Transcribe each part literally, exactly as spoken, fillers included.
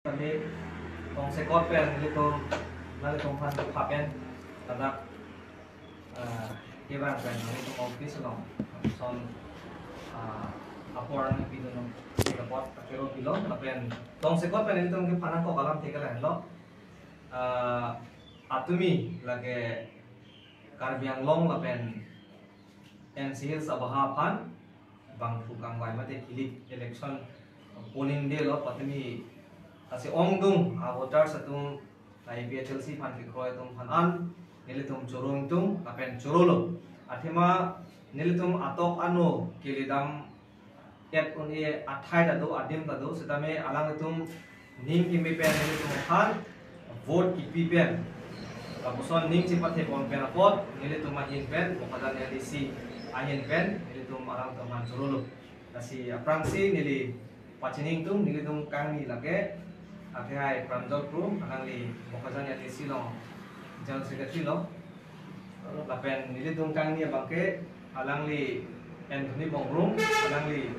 Kami tongsekot pen nelitum, nanglitum aphan phapen ladak, eh, kevang pen nelitum office along son, ah, apor nangpidun apot akero pilo lapen tongsekot pen nelitum kephan nangkok alamthe ke lahenlo. Ah, atumi lake Karbi Anglong lapen N C Hills abaha aphan bangphu kangvai mate kilik election polling day lo patumi asi ongdung a voters atum, A P H L C aphan kekroi atum aphan an nelitum choro ingtung lapen chorolo. Athema nelitum atok ano keledam et un-e athai ta do, adim ta do, setame alanglitum ning keme pen nelitum aphan vote kipi pen, lapuson ning chepathe pon pen apot nelitum ahin pen, Bokajan L A C ahin pen nelitum alangtum aphan chorolo. Lasi aphrangsi neli pachini ingtung, nelitum kangni lake, akehai Pranjal Kro, alangli Bokajan L A C along General Secretary lo. Lapen nelitum kangni abangke alangli Anthony Bongrung, alangli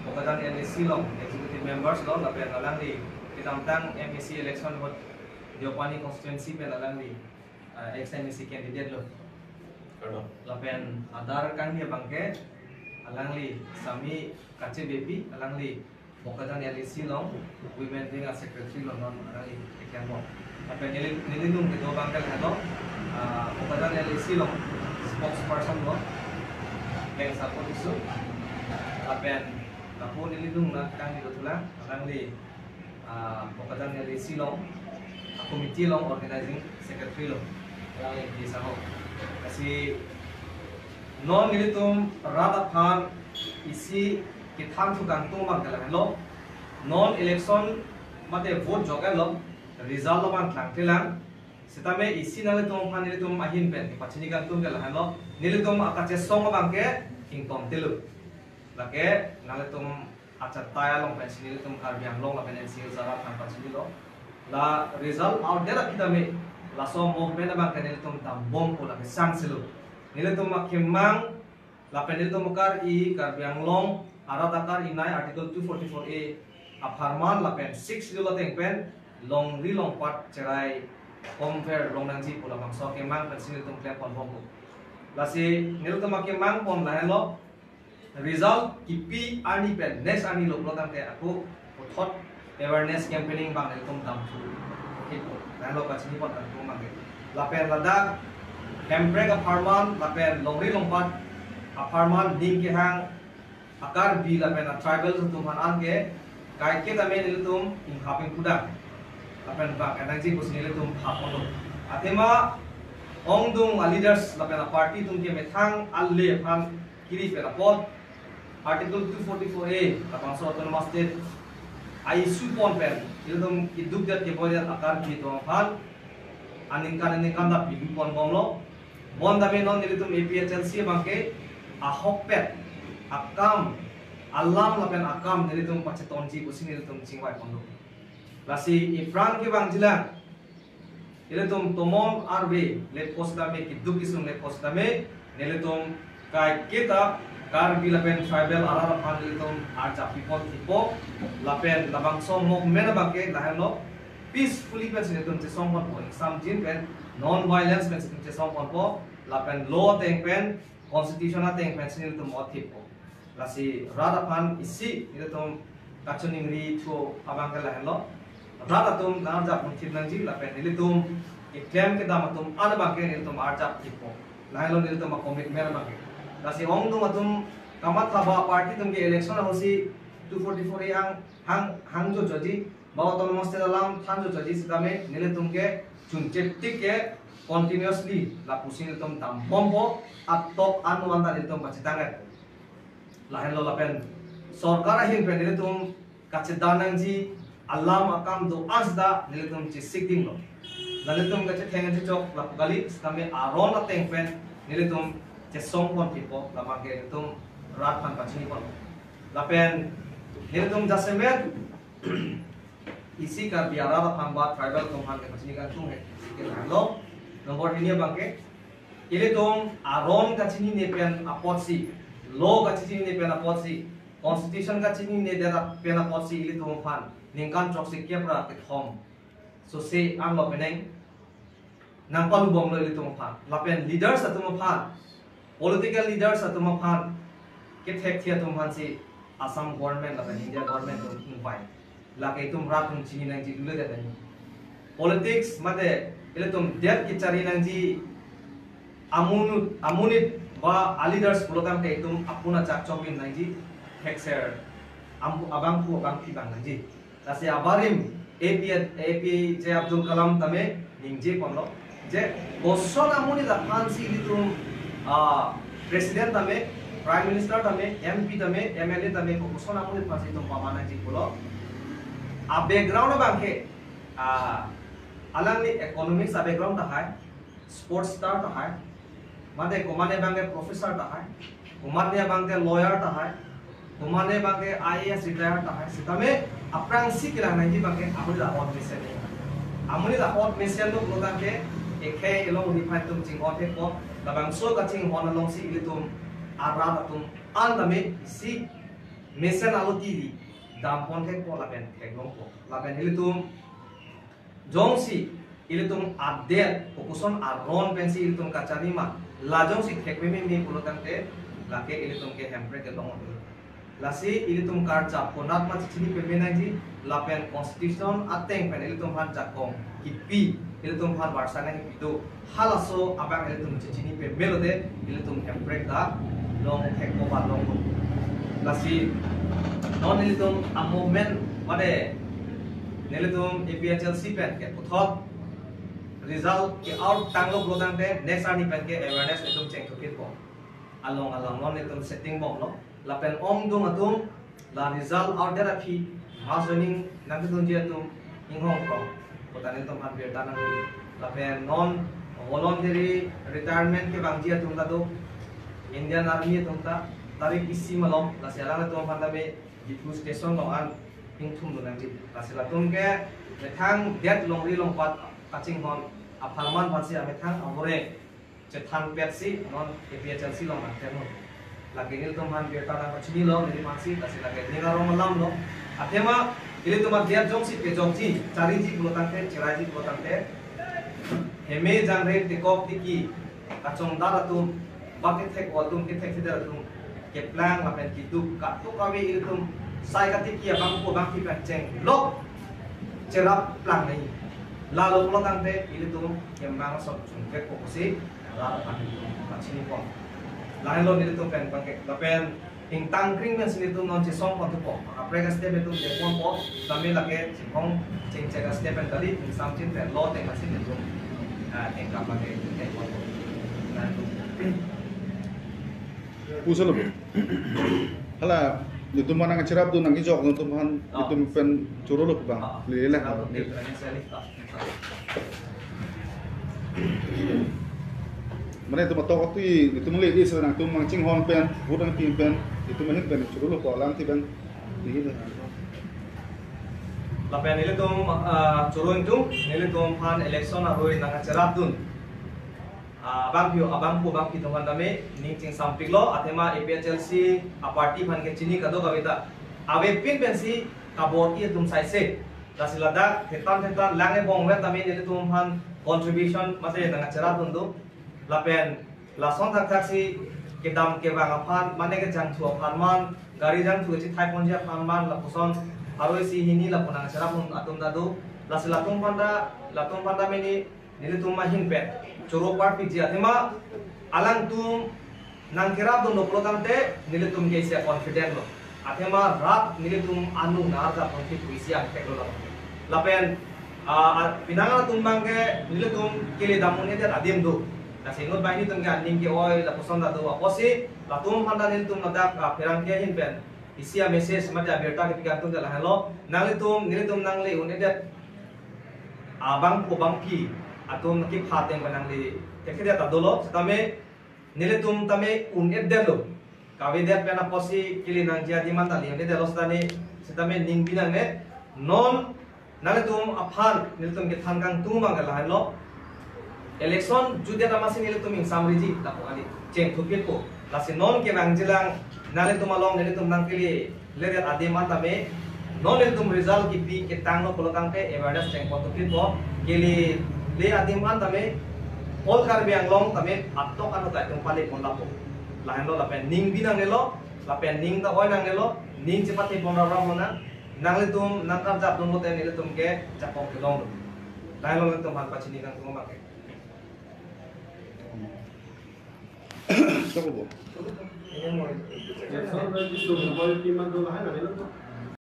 Bokajan L A C along executive members lo, lapen alangli kedamtang M A C election ahut Deopani constituency pen alangli, ah, ex M A C candidate lo. Kardom. Lapen adar kangni abangke alangli Sami Kachebepi, alangli Bokajan L A C along women wing a secretary lo, non alangli keklem lo. Lapen neli, nelitum kedo abangke lahenlo, ah, Bokajan L A C along spokesperson lo, Leng Sapot Tisso. Lapen lapu nelitum nat kangni dothulang, alangli, ah, Bokajan L A C along, ah, committee along organizing secretary lo, alangli P Saho. Lasi non nelitum rat aphan isi kethan thu kangtung abangke lahenlo. Non election mate vote jok-et lo, result abang klangklelang. Setame isi nanglitum aphan nelitum ahin pen kepachini kangtung ke lahenlo. Nelitum akachesong abangke ingtontelo. Lake nanglitum achatai along pensi nelitum Karbi Anglong lapen N C Hills arat aphan pachinilo. La result out-det aphi tame laso movement abangke nelitum dambompo, lake sangsilo. Nelitum akemang lapen nelitum akar-i, Karbi Anglong arat akar-inei Article two forty-four A apharman lapen Sixth Schedule ateng pen longri longpat cherai compare longnangji pu labangso akemang pensi nelitum klemponbompo. Lasi nelitum akemang pon lahenlo, result kipi arni pen next arni lo pulo tangte ako puthot awareness campaigning abang nelitum damthu. Oke, lahenlo kachinipon tangtung abangke. Lapen ladak Hemprek apharman lapen longri longpat apharman ning kehang a-Karbi lapen a-tribal atum aphan anke kaiketa me nelitum inghap ingpudang lapen bang enangji pusi nelitum hap ono. Athema ongdung a-leaders lapen a-party atum kemethang ale aphan kiri pen apot Article two forty-four A labangso Autonomous State a-issue pon pen nelitum keduk det keboi det a-Karbi atum aphan aningkan aningkan ta piluponbomlo. Bonta me non nelitum A P H L C abangke ahokpet akam, alam lapen akam nelitum pachetonji pusi nelitum chingvaiponlo. Lasi iphrang kevangjilang, nelitum tomon arve lepo setame, keduk kesung lepo setame, nelitum kaiketa Karbi lapen tribal arat aphan nelitum arjap pipon thipo, lapen labangso movement abangke lahenlo, peacefully pensi nelitum chesongponpo, ingsamjin pen non-violence pensi nelitum chesongponpo, lapen law ateng pen, constitution ateng pensi nelitum otthippo. Lasi rat aphan isi nelitum kachiningri thu abangke lahenlo. Rat atum nang-arjap thip nangji lapen nelitum keklem kedam atum an abangke nelitum arjap thippo. Lahenlo nelitum a-commitment abangke. Lasi ongdung atum kamathaba party atum ke election ahutsi two forty-four A hang, hang, hangjo choji, ba Autonomous State alam thanjo choji setame nelitum ke chuncheptik ke continuously lapusi nelitum dambompo, atok anu anta nelitum pachetang-et. Lahenlo lapen sorkar ahin pen nelitum kachedan nangji alam akam do-an seta nelitum chesik dinglo. La nelitum kachetheng chechok lapu kali, setame aron ateng pen nelitum chesongpon thipo, labangke nelitum rat aphan pachinipon. Lapen nelitum jasemet isi Karbi arat aphan ba tribal atum aphan kepachini kangtung he, isi ke lahenlo. Nombor hini abangke, ilitum aron kachinine pen apotsi, law kachinine pen apotsi, constitution kachinine det pen apotsi ilitum aphan ningkan throksi kep ra kethom sose anlo penang nangpalubomlo ilitum aphan. Lapen leaders atum aphan, political leaders atum aphan, kethekthe atum aphansi Assam government lapen India government atum ingvai. Lake itum rat atum chini nangji dule det nangji. Politics mate ilitum det kechari nangji amonit, amonit ba a leaders pulotangte itum apuna chak chokbin nangji, thekser am-, abangphu abangphi vang nangji. Lasi abarim A P, A P J Abdul Kalam tame ningjeponlo je koson amonit aphansi ilitum, ah, president tame, prime minister tame, M P tame, M L A tame, koson amonit aphansi itum paman nangji pulo. A background abangke, ah, alangli economics a background tahai, sports star tahai, mate komatne abangke professor tahai, komatne abangke lawyer tahai, komatne abangke I A S retired tahai, sitame aphrangsi kelang nangji abangke amonit ahut mesen. Amonit ahut mesenlo pulotangte ekhei elong ri aphan itum chinghon thekpo, labangso kachinghon alongsi ilitum arat atum an tame isi mesen alo tiri dampon thekpo lapen theklongpo. Lapen ilitum jongsi ilitum adet kopuson aron pensi ilitum kachari ma, la jongsi thekpeme me pulotangte lake ilitum ke Hemprek kelong olo. Lasi ilitum karjap konat ma chini peme nangji, lapen constitution ateng pen ilitum aphan jakong kipi, ilitum aphan barsa nangkipi do. Halaso abang ilitum chini peme lote ilitum Hemprek ta long thekpo ba long. Lasi non ilitum a movement mate nelitum A P H L C pen ke puthot result ke out tanglo pulotangte next arni pen ke awareness itum chengthukitpo. Along along non itum setting bomlo. Lapen ongdung atum la result out det aphi mass joining nangkedunji atum inghong krong. Kota nelitum aphan birta nang. Lapen non voluntary retirement kevangji atum ta do, Indian Army atum ta, tarik isi malom, lasi alanglitum aphan tame Diphu station along an ingthum do nangji. Lasi latum ke methang det longri longpat kachinghon apharman aphansi amethang abore chethanpetsi non A P H L C along nangthan ho. Lake nelitum aphan birta nangpachinilo neli aphansi, lasi lake ning arong alamlo. Athema ilitum adet jongsi pejokji, chariji pulotangte, cheraiji pulotangte, heme jangre tekok tiki kachongdar atum, ba kethek atum, kethekthedet atum keplang lapen keduk katuk kave ilitum sai katiki abangphu abangphi pen chenglok cherap plang nai. Lalo pulotangte ilitum kemang asot chungkek kokosi rat aphan pachinipon. Lahenlo nelitum pen bangke lapen ingtang kring pensi nelitum non chesongpon thupo. Kaprek a-step itum deponpo. Tame lake chinghong chingchek a-step pen kali, ingsamchin pen lo teng asi nelitum, ah, tengkam lake deponpo. Lahenlo. Pusalo bo. Hala, itum mana nangcherap do nangkejok itum aphan, oh, itum pen chorolo bang. Oh, lele. Cherap do, lele. Mane itum atok atui, itum le is nangtum nangchinghon pen, vote nangpi pen, itum ahin pen chorolo ko alam ti pen. Lele. Lapen nelitum, ah, choro ingtung, nelitum aphan election arui nangcherapdun. Ah, abangphu, abangphu, abangphi atum aphan tame ning chingsampiklo, athema A P H L C a-party aphan ke chini kadokave ta avepin pensi kabor-i atum saise. Lasi ladak thetan thetan lang ebong vet tame nelitum aphan contribution mate nangcherapdun do. Lapen lason thakthaksi kedam kevang aphan, mane kejangthu aphan man, gari jangthu kechethaiponji aphan man, lapuson arui isi hini lapu nangcherapdun atum ta do. Lasi latum aphan ta, latum aphan ta mini nelitum ahin pen choro parpikji, athema alangtum nangkerapdunlo pulotangte nelitum ke isi confident lo. Athema rat nelitum anung nang-arjap nangji pusi angthek lo lapen. Lapen, ah, ah, penang atum abangke nelitum kele dam un-edet adim do. Lasi inut banghini atum ke aning ke-oi lapuson ta do, apotsi latum aphan ta nelitum ladak, ah, pherangke ahin pen isi a-message mate abirta kepi kangtung ke lahenlo. Nanglitum, nelitum nangle un-edet abangphu abangphi atum kepha ateng pen nanglethekthe ta dolo, setame nelitum tame un-edetlo. Kavedet pen apotsi kele nangji adim an ta le un-edetlo setame, setame ning bi nangne. Non nanglitum aphan nelitum kethan kangtung abang ke lahenlo. Election jutdet amatsi nelitum ingsamriji lapu kali, chengthukitpo. Lasi non kevangjilang nanglitum along nelitum nangkeledet adim an tame Non ilitum result kipi ketanglo pulo tangte awareness chengpon thupipo, kele le adim an tame all Karbi Anglong tame atok an hotai atum pale pon lapo. Lahenlo lapen ning bi nangnelo, lapen ning ta oi nangnelo, ning chepathe pon rap rap lo nang, nanglitum nangkarjap dun pote nelitum ke jakong kelong lo. Lahenlo nelitum aphan pachini kangtung abang ke. Sokbo. Election registration boy ki man do lahan na nelo.